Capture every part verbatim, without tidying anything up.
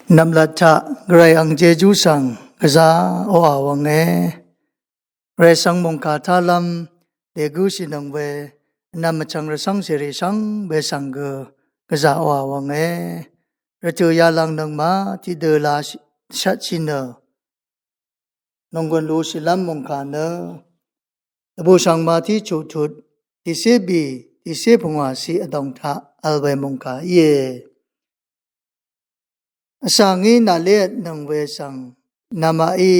Nvmlat taq Gvray ang Jejú svng gvzà oqà wvnge. Gvray svng mòngkà tálv́m dègǿshìnøng we vnvm vchvng rvcv́ng cèrì shvngbe svng gø gvzà oqà wvnge. Rvtø̀ yalvng nøngmaq tiqdø lashvtshì nø nònggùn lushìlv́m mòngkà nø dvbùshv̀ng Mati chuqtut tiqcé bì tiqcé pungwàciq vdòng taq vl we mòngkà íe. Vsvng í nàlévtnøng we svng namaqí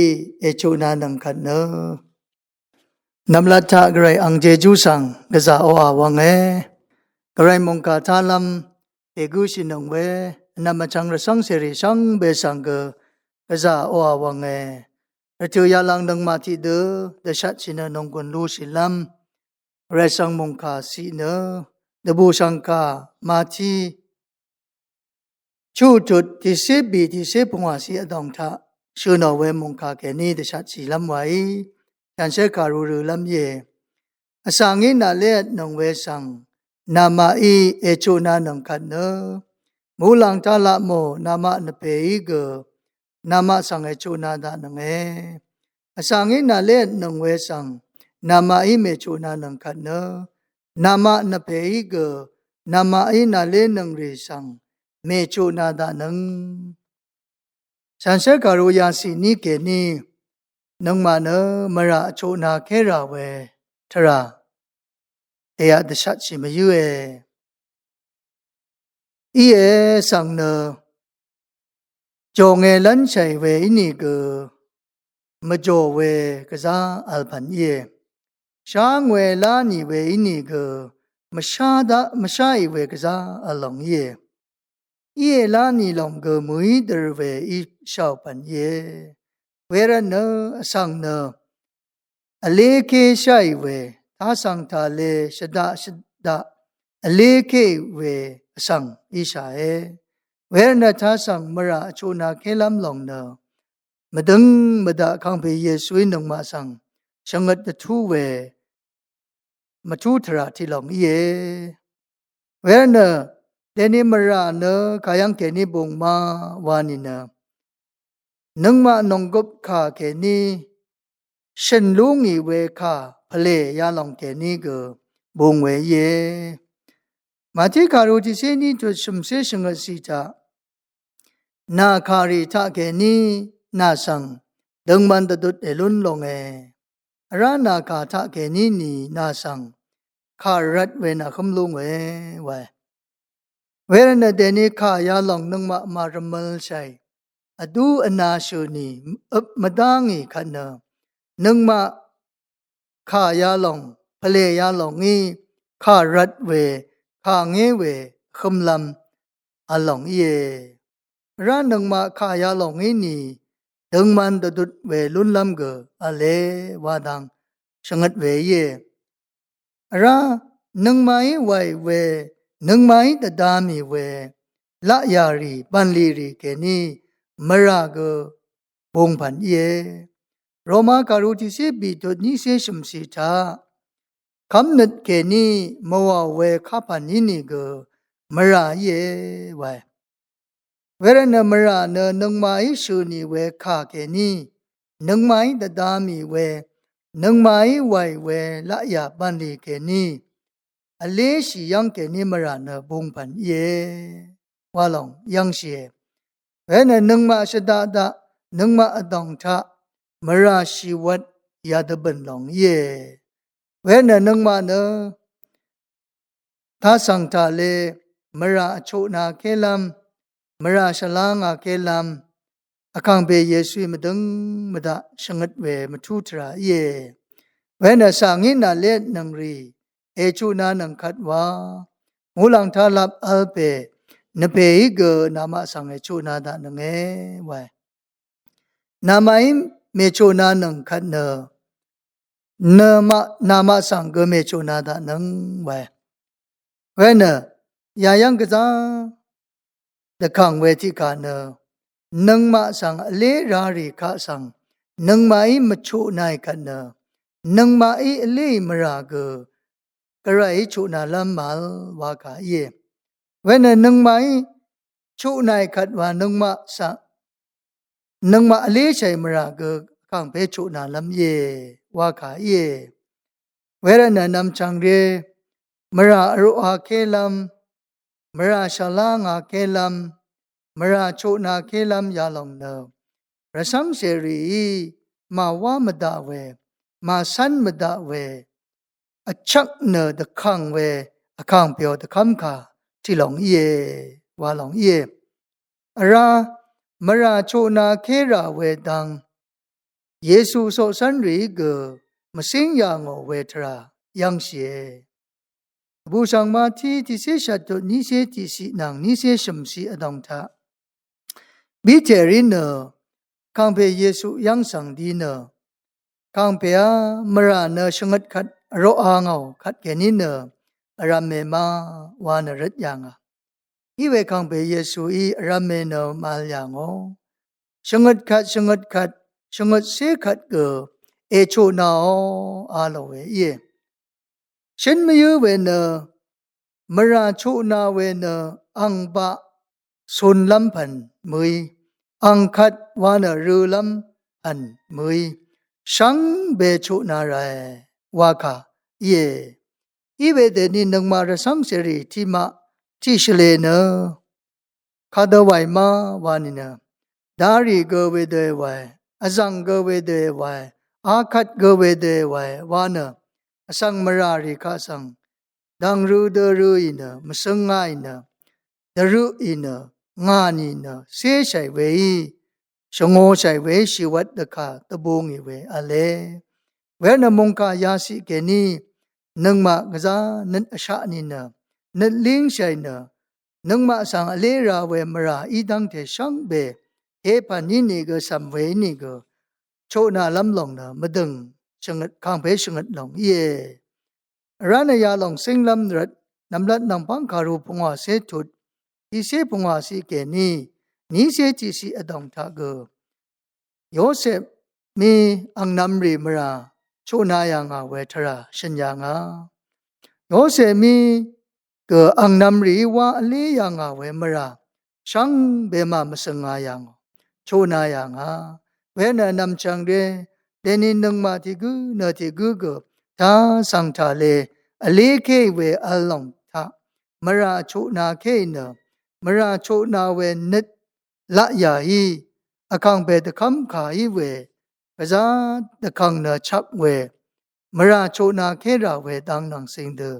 èchutnanøng kvt nø. Nvmlat taq Gvray ang Jejú svng gvzà oqà wvnge. Gvray mòngkà tálv́m dègǿshìnøng we vnvm vchvng rvcv́ng cèrì shvngbe svng gø gvzà oqà wvnge. Rvtø̀ yalvng nøngmaq tiqdø dvshvtshì nø nònggùn lushìlv́m Gvray svng mòngkà ciq nø dvbùshv̀ngkà Mati chuqtut tiqcé bì tiqcé pungwàciq vdòng taq shø̀nò we mòngkà kèní dvshvtshìlv́m waí shanshér kàru rølv́m íe. Vsvng í nàlévtnøng we svng namaqí èchutnanøng kvt nø. Muqlàng taq laq mò namaq nvpèí gø namaq svng èchutna daqnønge. Vsvng í nàlévtnøng we svng namaqí mèchutnanøng kvt nø. Namaq nvpèí gø namaqí nàlénøng rì svng mèchutna daqnøng. Shanshér kàru yaciq ní kèní nøngmaq nø mvrà vchutna kérà we tvrà dèyaq dvshvtshì mvyǿe. Íe svng nø jòngè lv́nshàì we ínìgø mvjò we gvzà vl pv̀n íe. Shá ngwe lá nì we ínìgø mvshá daq mvsháì we gvzà vl lòng íe. Íe lá nì lòng gø mø̀í dør we í shàò pv̀n íe. Wervtnø vsvng nø vléké sháì we, tasv̀ng tàle shvdaq shvdaq vlékéì we vsvng íshàe. Wervtnø tasv̀ng mvrà vchutna kélv́m lòng nø mvdøng mvdaq kangpè Yesuí nøngmaq svng shvngøt dvtú we mvtú tvrà tiq lòng íe. Wervtnø dèní mvrà nø kàyv́ng kèní bung má wa nìnø nøngmaq nònggøp kà kèní shø̀n lú ngì we kà pvlè yalòng kèní gø bung we íe. Màtí kàru tiqcé ní tut shø̀mcé shvngøtcì taq nà kàrì taqkèní nà svng døngman dvdut èlún longe. Vrá nà kà taqkèní nì nà svng kà rvt we nà hǿm lú ngòe wae. Wervtnø dèní kà yalòng nøngmaq màrvmølshàì vdú vnā shø̀ nì øp mvdá ngì kvt nø nøngmaq kà yalòng pvlè yalòng ngí kà rvt we kà ngé we hǿmlv́m vl lòng íe. Vrá nøngmaq kà yalòng ngí nì døngman dvdut we lúnlv́m gø v̄le wa dang shvngøt we íe. Vrá nøngmaqí wàì we nøngmaqí dvda mì we laqyà rì bv̀nlì rì kèní mvrà gø bung pv̀n íe. Roma kàru tiqcé bìtut nícé shø̀mcì taq kv́mnøt kèní mvwàò we kapv̀n í nìgø mvrà íe wae. Wervtnø mvrà nø nøngmaqí shø̀ nì we kà kèní nøngmaqí dvda mì we nøngmaqí wàì we laqyà bv̀nlì kèní vléshì yv́ng kèní mvrà nø bung pv̀n íe wa lòng yv́ngshìe. Wenø nøngmaq shvdaq daq nøngmaq vdòng taq mvrà shìwvt yadvbø̀n lòng íe. Wenø nøngmaq nø tasv̀ng tàle mvrà vchutna kélv́m mvrà shvlá ngà kélv́m vkàngpè Yesuí mvdøng mvdaq shvngøt we mvtú tvrà íe. Wenø vsvng í nàlévtnøng rì èchutnanøng kvt wa muqlàng taq lap vl pè nvpèí gø namaq svng èchutna daqnønge wae. Namaqí mèchutnanøng kvt nø namaq namaq svng gø mèchutna daqnøng wae. Wenø yayv́ng gvzà dvkàng we tiqkà nø nøngmaq svng vlé rarì kaq svng nøngmaqí mvchutnaì kvt nø nøngmaqí vléì mvrà gø Gvrayí chutnalv́m màvl wakà íe. Wenø nøngmaqí chuqnàì kvt wa nøngmaq svng nøngmaq vléshàì mvrà gø vkàngpè chuqnàlv́m íe wa kà íe. Wervtnø nvmchvngré mvrà vroqakelv́m, mvrà shvlá ngakélv́m, mvrà chuqnakélv́m yalòng nø rvcv́ng cèrìí màwá mvdaq we, màcv́n mvdaq we, vchvk nø dvkv̀ng we vkàngpèò dvkv́mkà tiqlòng íe, walòng íe. Vrá mvrà chuqnaké rà we dang Yesu coqcv́nrìí gø mvcíng yà ngò we tvrà yv́ngshìe. Vbùshv̀ng Mati tiqcé shvt tut nícé tiqciq nvng nícé shø̀mciq vdòng taq Piterí nø vkàngpè Yesu yv́ng svng di nø vkàngpèá mvrà nø shvngøt kvt vroqa ngò kvtkèní nø vrv̄me ma wa nø røt yà ngà. Iwe vkàngpè Yesuí vrv̄me nø màvl yà ngò. Shvngøt kvt, shvngøt kvt, shvngøtcé kvt gø èchuqnaò a lò we íe. Shø̀n mvyǿ we nø mvrà chuqna we nø angbaq cunlv́m pv̀n mø̀í, ang kvt wa nø rølv́m pv̀n mø̀í, shvngbe chuqna ràe wa kà íe. Iwe dèni nøngmaq rvcv́ng cèrì tiqmaq tiqshvlē nø kadø wàì ma wa nìnø, darì gø wedø wàì, vzv̀ng gø wedø wàì, akvt gø wedø wàì wa nø, vsvng mvràrì kaq svng dv̀ngrø dørøì nø mvsøng ngàì nø, dvrøqì nø ngà nìnø céshàì weí, shvngōshàì weí shìwvt dvkà dvbungì we v̄le. Wervtnø mungkà yaciq kèní nøngmaq gvzá nøt vshaq nìnø, nøt língshàì nø, nøngmaq svng vlé ra we mvrà í dv́ngte shvngbe tepv̀n ínìgø cv̀m we ínìgø chuqnalv́m lòng nø mvdø̀ng shvngøt, kàngpè shvngøt lòng íe. Vrá nø yalòng cínglv́m rvt nv̀mlat nv̀ngpv́ng kàru pungwàcé tut tiqcé pungwàciq kèní nícé tiqciq vdòng taq gø Yosep mí angnv̄m rì mvrà chuqna yà ngà we tvrà shø̀n yà ngà. Yosep mí gø angnv̄m rìí wá vlé yà ngà we mvrà shvngbe mà mvsøng ngà yà ngò, chuqna yà ngà. Wervtnø vnvm chvngré dèni nøngmaq tiqgǿ nø tiqgǿ gø tasv̀ng tàle vlékéì we v̄l lòng taq mvrà chuqnakéì nø mvrà chuqna we nøt laqyàí vkàngpè dvkv́mkàí we gvzá dvkv̀ng nø chvk we mvrà chuqnaké rà we dang nvng cing dø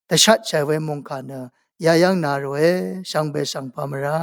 dvshatshàì we mungkà nø yayv́ng na ròe. Shvngbe shvngpa mvrà